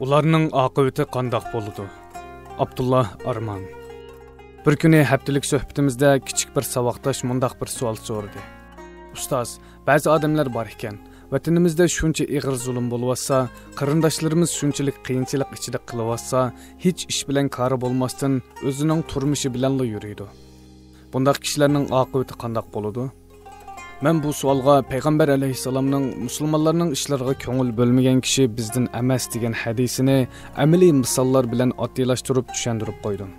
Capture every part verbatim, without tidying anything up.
ئۇلارنىڭ ئاقىۋىتى قانداق بولىدۇ؟ ئابدۇللا ئارمان. بىر كۈنى ھەپتىلىك سۆھبىتىمىزدە كىچىك بىر ساۋاقداش مۇنداق بىر سوئال سورىدى: «ئۇستاز، بەزى ئادەملەر بار ئىكەن، ۋەتىنىمىزدە شۇنچە ئېغىر زۇلۇم بولۇۋاتسا، قېرىنداشلىرىمىز شۇنچىلىك قىيىنچىلىق ئىچىدە قېلىۋاتسا، ھېچ ئىش بىلەن كارى بولماستىن، ئۆزىنىڭ تۇرمۇشى بىلەنلا يۈرىدۇ. بۇنداق كىشىلەرنىڭ ئاقىۋىتى قانداق بولىدۇ؟» مەن بۇ سوئالغا پەيغەمبەر ئەلەيھىسسالامنىڭ «مۇسۇلمانلارنىڭ ئىشلىرىغا كۆڭۈل بۆلمىگەن كىشى بىزدىن ئەمەس» دېگەن ھەدىسىنى ئەمەلىي مىساللار بىلەن ئاددىيلاشتۇرۇپ چۈشەندۈرۈپ قويدۇم.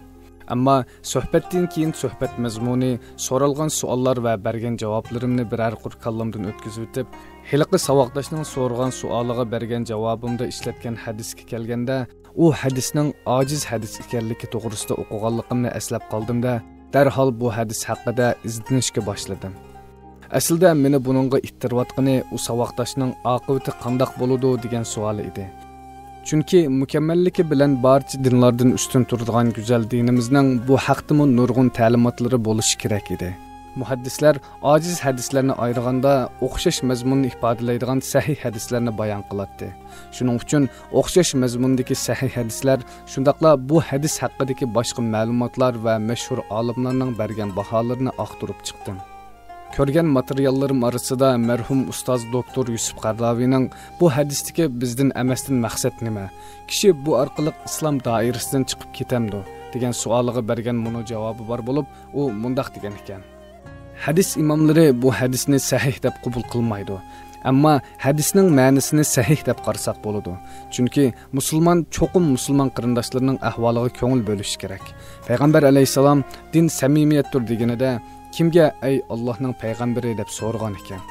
ئەمما سۆھبەتتىن كېيىن سۆھبەت مەزمۇنى، سورالغان سوئاللار ۋە بەرگەن جاۋابلىرىمنى بىرەر قۇر كاللامدىن ئۆتكۈزۈۋېتىپ، ھېلىقى ساۋاقداشنىڭ سورىغان سوئالىغا بەرگەن جاۋابىمدا ئىشلەتكەن ھەدىسكە كەلگەندە، ئۇ ھەدىسنىڭ ئاجىز ھەدىس ئىكەنلىكى توغرىسىدا ئوقۇغانلىقىمنى ئەسلەپ قالدىم-دە، دەرھال بۇ ھەدىس ھەققىدە ئىزدىنىشكە باشلىدىم. ئەسلىدە مېنى بۇنىڭغا ئىتتىرىۋاتقىنى ئۇ ساۋاقداشنىڭ «ئاقىۋىتى قانداق بولىدۇ؟» دېگەن سوئالى ئىدى. چۈنكى مۇكەممەللىكى بىلەن بارچە دىنلاردىن ئۈستۈن تۇرىدىغان گۈزەل دىنىمىزنىڭ بۇ ھەقتىمۇ نۇرغۇن تەلىماتلىرى بولۇشى كېرەك ئىدى. مۇھەددىسلەر ئاجىز ھەدىسلەرنى ئايرىغاندا ئوخشاش مەزمۇننى ئىپادىلەيدىغان سەھىھ ھەدىسلەرنى بايان قىلاتتى. شۇنىڭ ئۈچۈن ئوخشاش مەزمۇندىكى سەھىھ ھەدىسلەر، شۇنداقلا بۇ ھەدىس ھەققىدىكى باشقا مەلۇماتلار ۋە مەشھۇر ئالىملارنىڭ بەرگەن باھالىرىنى ئاختۇرۇپ چىقتىم. كۆرگەن ماتېرىياللىرىم ئارىسىدا مەرھۇم ئۇستاز دوكتور يۈسۈپ قەرداۋىنىڭ «بۇ ھەدىستىكى بىزدىن ئەمەستىن مەقسەت نېمە؟ كىشى بۇ ئارقىلىق ئىسلام دائىرىسىدىن چىقىپ كېتەمدۇ؟» دېگەن سوئالىغا بەرگەن مۇنۇ جاۋابى بار بولۇپ، ئۇ مۇنداق دېگەن ئىكەن: «ھەدىس ئىماملىرى بۇ ھەدىسنى سەھىھ دەپ قوبۇل قىلمايدۇ. ئەمما ھەدىسنىڭ مەنىسىنى سەھىھ دەپ قارىساق بولىدۇ. چۈنكى مۇسۇلمان چوقۇم مۇسۇلمان قېرىنداشلىرىنىڭ ئەھۋالىغا كۆڭۈل بۆلۈشى كېرەك. پەيغەمبەر ئەلەيھىسسالام دىن سەمىمىيەتتۇر دېگىنىدە، كىمگە ئەي ئاللاھنىڭ پەيغەمبىرى دەپ سورىغان ئىكەن.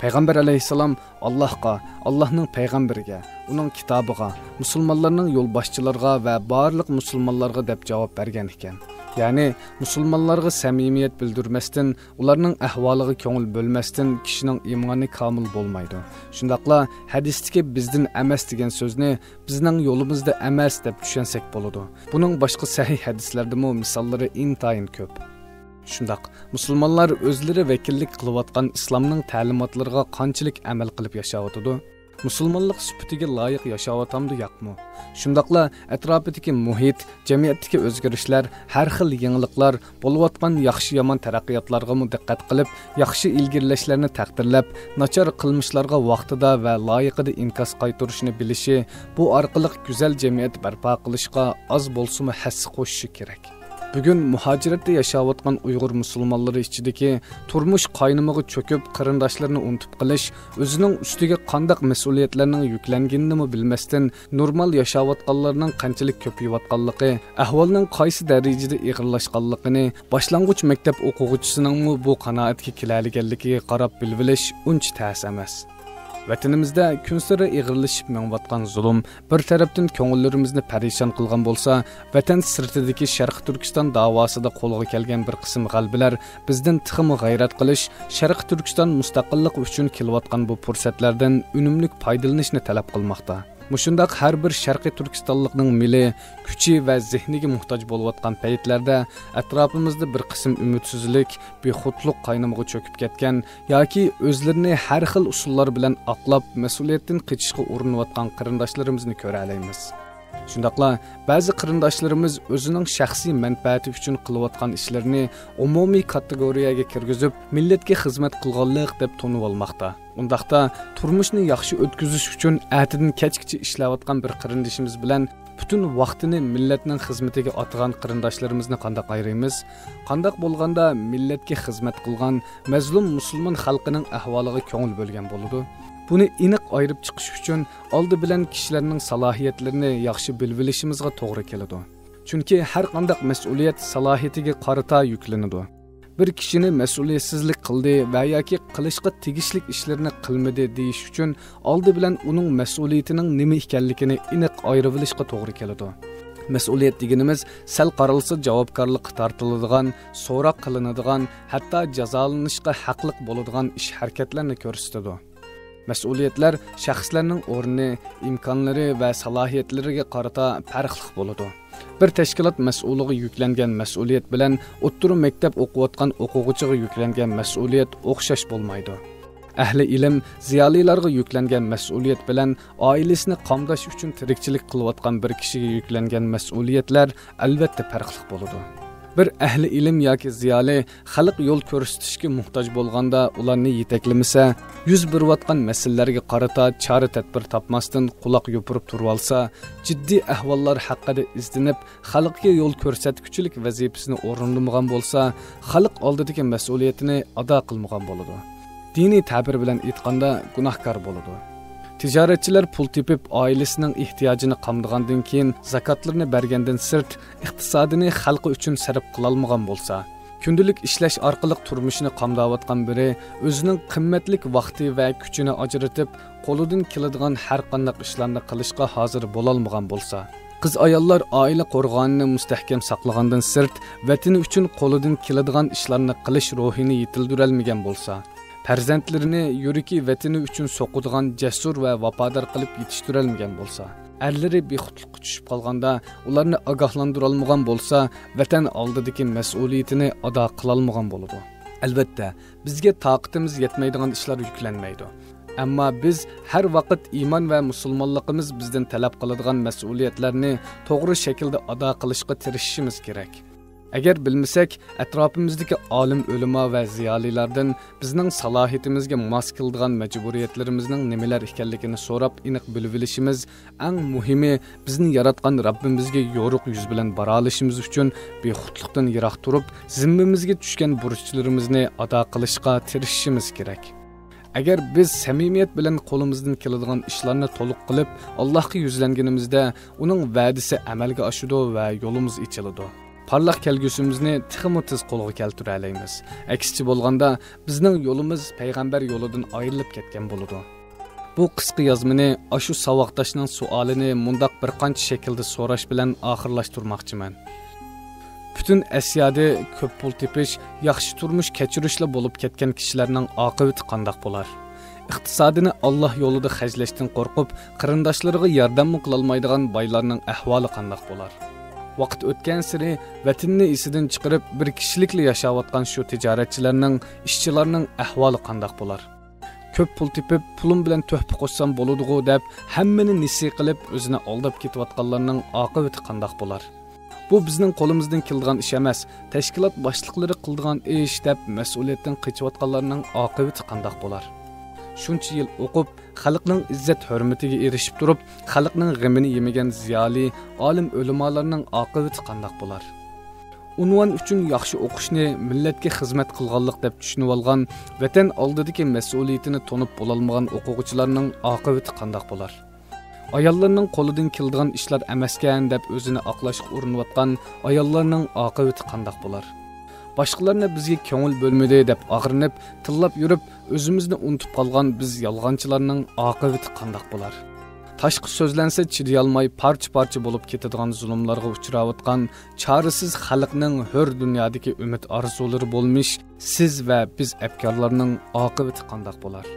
پەيغەمبەر ئەلەيھىسسالام ئاللاھقا، ئاللاھنىڭ پەيغەمبىرىگە، ئۇنىڭ كىتابىغا، مۇسۇلمانلارنىڭ يولباشچىلىرىغا ۋە بارلىق مۇسۇلمانلارغا دەپ جاۋاب بەرگەن ئىكەن. يەنى مۇسۇلمانلارغا سەمىمىيەت بىلدۈرمەستىن، ئۇلارنىڭ ئەھۋالىغا كۆڭۈل بۆلمەستىن كىشىنىڭ ئىمانى كامىل بولمايدۇ. شۇنداقلا ھەدىستىكى بىزدىن ئەمەس دېگەن سۆزنى بىزنىڭ يولىمىزدا ئەمەس دەپ چۈشەنسەك بولىدۇ. بۇنىڭ باشقا سەھىھ ھەدىسلەردىمۇ مىساللىرى ئىنتايىن كۆپ.» شۇنداق، مۇسۇلمانلار ئۆزلىرى ۋەكىللىك قىلىۋاتقان ئىسلامنىڭ تەلىماتلىرىغا قانچىلىك ئەمەل قىلىپ ياشاۋاتىدۇ؟ مۇسۇلمانلىق سۈپىتىگە لايىق ياشاۋاتامدۇ ياقمۇ؟ شۇنداقلا ئەتراپىدىكى مۇھىت، جەمئىيەتتىكى ئۆزگىرىشلەر، ھەر خىل يېڭىلىقلار، بولۇۋاتقان ياخشى-يامان تەرەققىياتلارغىمۇ دىققەت قىلىپ، ياخشى ئىلگىرىلەشلەرنى تەقدىرلەپ، ناچار قىلمىشلارغا ۋاقتىدا ۋە لايىقىدا ئىنكاس قايتۇرۇشنى بىلىشى، بۇ ئارقىلىق گۈزەل جەمئىيەت بەرپا قىلىشقا ئاز بولسىمۇ ھەسسە قوشۇشى كېرەك. بۈگۈن مۇھاجىرەتتە ياشاۋاتقان ئۇيغۇر مۇسۇلمانلىرى ئىچىدىكى تۇرمۇش قاينىمىغا چۆكۈپ، قېرىنداشلىرىنى ئۇنتۇپ قېلىش، ئۆزىنىڭ ئۈستىگە قانداق مەسئۇلىيەتلەرنىڭ يۈكلەنگىنىنىمۇ بىلمەستىن، نورمال ياشاۋاتقانلارنىڭ قانچىلىك كۆپىيىۋاتقانلىقى، ئەھۋالنىڭ قايسى دەرىجىدە ئېغىرلاشقانلىقىنى، باشلانغۇچ مەكتەپ ئوقۇغۇچىسىنىڭمۇ بۇ قانائەتكە كېلەلىگەنلىكىگە قاراپ بىلىۋېلىش ئۇنچە تەس ئەمەس. ۋەتىنىمىزدە كۈنسېرى ئېغىرلىشىپ مېڭىۋاتقان زۇلۇم بىر تەرەپتىن كۆڭۈللىرىمىزنى پەرىشان قىلغان بولسا، ۋەتەن سىرتىدىكى شەرقىي تۈركىستان داۋاسىدا قولغا كەلگەن بىر قىسىم غەلىبىلەر بىزدىن تېخىمۇ غەيرەت قىلىش، شەرقىي تۈركىستان مۇستەقىللىقى ئۈچۈن كېلىۋاتقان بۇ پۇرسەتلەردىن ئۈنۈملۈك پايدىلىنىشنى تەلەپ قىلماقتا. مۇشۇنداق ھەر بىر شەرقىي تۈركىستانلىقنىڭ مېلى، كۈچى ۋە زېھنىگە موھتاج بولۇۋاتقان پەيتلەردە ئەتراپىمىزدا بىر قىسىم ئۈمىدسىزلىك، بىخۇدلۇق قاينىمىغا چۆكۈپ كەتكەن ياكى ئۆزلىرىنى ھەر خىل ئۇسۇللار بىلەن ئاقلاپ، مەسئۇلىيەتتىن قېچىشقا ئۇرۇنۇۋاتقان قېرىنداشلىرىمىزنى كۆرەلەيمىز. شۇنداقلا بەزى قېرىنداشلىرىمىز ئۆزىنىڭ شەخسىي مەنپەئەتى ئۈچۈن قىلىۋاتقان ئىشلىرىنى ئومۇمىي كاتېگورىيەگە كىرگۈزۈپ، مىللەتكە خىزمەت قىلغانلىق دەپ تونۇۋالماقتا. ئۇنداقتا، تۇرمۇشنى ياخشى ئۆتكۈزۈش ئۈچۈن ئەتىدىن كەچكىچە ئىشلەۋاتقان بىر قېرىندىشىمىز بىلەن پۈتۈن ۋاقتىنى مىللەتنىڭ خىزمىتىگە ئاتىغان قېرىنداشلىرىمىزنى قانداق ئايرىيمىز؟ قانداق بولغاندا مىللەتكە خىزمەت قىلغان مەزلۇم مۇسۇلمان خەلقىنىڭ ئەھۋالىغا كۆڭۈل بۆلگەن بولىدۇ؟ بۇنى ئېنىق ئايرىپ چىقىش ئۈچۈن، ئالدى بىلەن كىشىلەرنىڭ سالاھىيەتلىرىنى ياخشى بىلىۋېلىشىمىزغا توغرا كېلىدۇ. چۈنكى ھەر قانداق مەسئۇلىيەت سالاھىيىتىگە قارىتا يۈكلىنىدۇ. بىر كىشىنى مەسئۇلىيەتسىزلىك قىلدى ۋە ياكى قىلىشقا تېگىشلىك ئىشلىرىنى قىلمىدى دېيىش ئۈچۈن، ئالدى بىلەن ئۇنىڭ مەسئۇلىيىتىنىڭ نېمە ئىكەنلىكىنى ئېنىق ئايرىۋېلىشقا توغرا كېلىدۇ. مەسئۇلىيەت دېگىنىمىز سەل قارالسا جاۋابكارلىققا تارتىلىدىغان، سوراق قىلىنىدىغان، ھەتتا جازالىنىشقا ھەقلىق بولىدىغان ئىش-ھەرىكەتلەرنى كۆرسىتىدۇ. مەسئۇلىيەتلەر شەخسلەرنىڭ ئورنى، ئىمكانلىرى ۋە سالاھىيەتلىرىگە قارىتا پەرقلىق بولىدۇ. بىر تەشكىلات مەسئۇلىغا يۈكلەنگەن مەسئۇلىيەت بىلەن ئوتتۇرا مەكتەپ ئوقۇۋاتقان ئوقۇغۇچىغا يۈكلەنگەن مەسئۇلىيەت ئوخشاش بولمايدۇ. ئەھلى ئىلىم، زىيالىيلارغا يۈكلەنگەن مەسئۇلىيەت بىلەن ئائىلىسىنى قامداش ئۈچۈن تىرىكچىلىك قىلىۋاتقان بىر كىشىگە يۈكلەنگەن مەسئۇلىيەتلەر ئەلۋەتتە پەرقلىق بولىدۇ. بىر ئەھلى ئىلىم ياكى زىيالىي خەلق يول كۆرسىتىشكە موھتاج بولغاندا ئۇلارنى يېتەكلىمىسە، يۈز بېرىۋاتقان مەسىلىلەرگە قارىتا چارە-تەدبىر تاپماستىن قۇلاق يوپۇرۇپ تۇرۇۋالسا، جىددىي ئەھۋاللار ھەققىدە ئىزدىنىپ، خەلققە يول كۆرسەتكۈچىلىك ۋەزىپىسىنى ئورۇندىمىغان بولسا، خەلق ئالدىدىكى مەسئۇلىيىتىنى ئادا قىلمىغان بولىدۇ. دىنىي تەبىر بىلەن ئېيتقاندا، گۇناھكار بولىدۇ. تىجارەتچىلەر پۇل تېپىپ، ئائىلىسىنىڭ ئېھتىياجىنى قامدىغاندىن كېيىن، زاكاتلىرىنى بەرگەندىن سىرت، ئىقتىسادىنى خەلقى ئۈچۈن سەرپ قىلالمىغان بولسا، كۈندىلىك ئىشلەش ئارقىلىق تۇرمۇشىنى قامداۋاتقان بىرى ئۆزىنىڭ قىممەتلىك ۋاقتى ۋە كۈچىنى ئاجرىتىپ، قولىدىن كېلىدىغان ھەر قانداق ئىشلارنى قىلىشقا ھازىر بولالمىغان بولسا، قىز-ئاياللار ئائىلە قورغانىنى مۇستەھكەم ساقلىغاندىن سىرت، ۋەتىنى ئۈچۈن قولىدىن كېلىدىغان ئىشلارنى قىلىش روھىنى يېتىلدۈرەلمىگەن بولسا، پەرزەنتلىرىنى يۈرىكى ۋەتىنى ئۈچۈن سوقىدىغان جەسۇر ۋە ۋاپادار قىلىپ يېتىشتۈرەلمىگەن بولسا، ئەرلىرى بىخۇدلۇققا چۈشۈپ قالغاندا ئۇلارنى ئاگاھلاندۇرالمىغان بولسا، ۋەتەن ئالدىدىكى مەسئۇلىيىتىنى ئادا قىلالمىغان بولىدۇ. ئەلۋەتتە، بىزگە تاقىتىمىز يەتمەيدىغان ئىشلار يۈكلەنمەيدۇ. ئەمما بىز ھەر ۋاقىت ئىمان ۋە مۇسۇلمانلىقىمىز بىزدىن تەلەپ قىلىدىغان مەسئۇلىيەتلەرنى توغرا شەكىلدە ئادا قىلىشقا تىرىشىشىمىز كېرەك. ئەگەر بىلمىسەك، ئەتراپىمىزدىكى ئالىم ئۆلىما ۋە زىيالىيلاردىن بىزنىڭ سالاھىيىتىمىزگە ماس كېلىدىغان مەجبۇرىيەتلىرىمىزنىڭ نېمىلەر ئىكەنلىكىنى سوراپ ئېنىق بىلىۋېلىشىمىز، ئەڭ مۇھىمى، بىزنى ياراتقان رەببىمىزگە يورۇق يۈز بىلەن بارالىشىمىز ئۈچۈن بىخۇدلۇقتىن يىراق تۇرۇپ، زىممىمىزگە چۈشكەن بۇرچلىرىمىزنى ئادا قىلىشقا تىرىشىشىمىز كېرەك. ئەگەر بىز سەمىمىيەت بىلەن قولىمىزدىن كېلىدىغان ئىشلارنى تولۇق قىلىپ، ئاللاھقا يۈزلەنگىنىمىزدە، ئۇنىڭ ۋەدىسى ئەمەلگە ئاشىدۇ ۋە يولىمىز ئېچىلىدۇ. پارلاق كەلگۈسىمىزنى تېخىمۇ تېز قولغا كەلتۈرەلەيمىز. ئەكسىچە بولغاندا، بىزنىڭ يولىمىز پەيغەمبەر يولىدىن ئايرىلىپ كەتكەن بولىدۇ. بۇ قىسقا يازمىنى ئاشۇ ساۋاقداشنىڭ سوئالىنى مۇنداق بىر قانچە شەكىلدە سوراش بىلەن ئاخىرلاشتۇرماقچىمەن. پۈتۈن ئەسيادى كۆپ پۇل تېپىش، ياخشى تۇرمۇش كەچۈرۈشلا بولۇپ كەتكەن كىشىلەرنىڭ ئاقىۋىتى قانداق بولار؟ ئىقتىسادىنى ئاللاھ يولىدا خەجلەشتىن قورقۇپ، قېرىنداشلىرىغا ياردەممۇ قىلالمايدىغان بايلارنىڭ ئەھۋالى قانداق بولار؟ ۋاقىت ئۆتكەنسېرى ۋەتىنىنى ئېسىدىن چىقىرىپ، بىر كىشىلىكلا ياشاۋاتقان شۇ تىجارەتچىلەرنىڭ، ئىشچىلارنىڭ ئەھۋالى قانداق بولار؟ كۆپ پۇل تېپىپ، پۇلۇم بىلەن تۆھپە قوشسام بولىدىغۇ دەپ، ھەممىنى نېسى قىلىپ، ئۆزىنى ئالداپ كېتىۋاتقانلارنىڭ ئاقىۋىتى قانداق بولار؟ بۇ بىزنىڭ قولىمىزدىن كېلىدىغان ئىش ئەمەس. تەشكىلات باشلىقلىرى قىلىدىغان ئىش دەپ مەسئۇلىيەتتىن قېچىۋاتقانلارنىڭ ئاقىۋىتى قانداق بولار؟ شۇنچە يىل ئوقۇپ، خەلقنىڭ ئىززەت-ھۆرمىتىگە ئېرىشىپ تۇرۇپ، خەلقنىڭ غېمىنى يېمىگەن زىيالىي، ئالىم-ئۆلىمالارنىڭ ئاقىۋىتى قانداق بولار؟ ئۇنۋان ئۈچۈن ياخشى ئوقۇشنى مىللەتكە خىزمەت قىلغانلىق دەپ چۈشىنىۋالغان، ۋەتەن ئالدىدىكى مەسئۇلىيىتىنى تونۇپ بولالمىغان ئوقۇغۇچىلارنىڭ ئاقىۋىتى قانداق بولار؟ ئاياللارنىڭ قولىدىن كېلىدىغان ئىشلار ئەمەسكەن دەپ ئۆزىنى ئاقلاشقا ئۇرۇنۇۋاتقان ئاياللارنىڭ ئاقىۋىتى قانداق بولار؟ باشقىلارنى بىزگە كۆڭۈل بۆلمىدى دەپ ئاغرىنىپ، تىللاپ يۈرۈپ، ئۆزىمىزنى ئۇنتۇپ قالغان بىز يالغانچىلارنىڭ ئاقىۋىتى قانداق بولار؟ تاشقا سۆزلەنسە چىدىيالماي پارچە-پارچە بولۇپ كېتىدىغان زۇلۇملارغا ئۇچراۋاتقان چارىسىز خەلقنىڭ ھۆر دۇنيادىكى ئۈمىد-ئارزۇلىرى بولمىش سىز ۋە بىز ئەپكارلارنىڭ ئاقىۋىتى قانداق بولار؟